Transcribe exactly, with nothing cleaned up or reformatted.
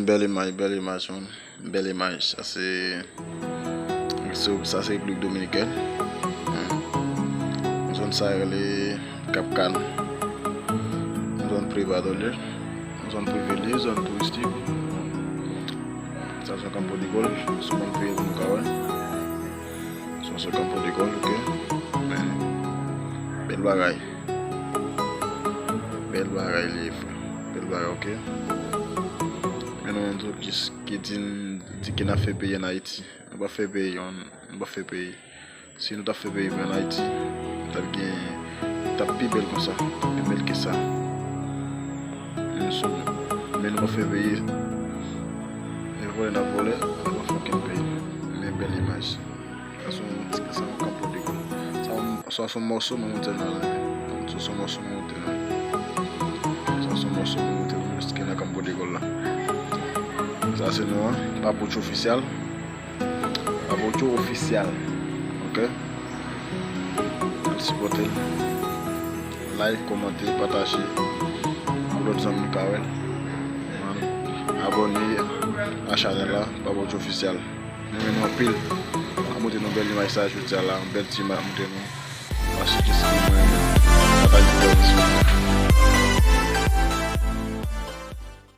Bèl imaj, bèl imaj, man. Bèl imaj. Sa se, se, sa se Repiblik Dominikèn. Hmm. Zòn sa rele Cap Cana. Zòn prive a, zòn prive li, zòn touristik. Sa se yon kanpo de gòl, sou menm pye pou nou ka wè. Sa se kanpo de gòl, ok. Men, bèl bagay. Bèl bagay li ye, frè. Bèl bagay, ok. Men nou menm tou ki, ki di, di ki n ap fè peyi ann Ayiti. Nou pa fè peyi, nou pa fè peyi. Si nou t ap fè peyi nou ann Ayiti, t ap gen, t ap pi bèl konsa, t ap pi bèl ke sa. Men nou sou, men nou pa fè peyi. E vòlè n ap vòlè, nou pa fè okenn peyi. Men bèl imaj. Sa se yon ti, sa yon kanpo de gòl. Sa yon, sa se yon mòso mwen montre nou la. Sa se yon mòso mwen montre nou. Sa se yon mòso mwen montre nou ki nan kanpo de gòl la. Sa se nou an, Papucho Official. Papucho Official. Ok? Al sipòte l. Like, kòmante, pataje. Pou lòt zanmi ka wè l. Abòne a chanèl la, Papucho Official. Nou renmen nou anpil. N ap montre nou bèl imaj sa jodi a la, yon bèl ti imaj montre nou. Mache jis pou mwen. Pataje videyo a, silvouplè.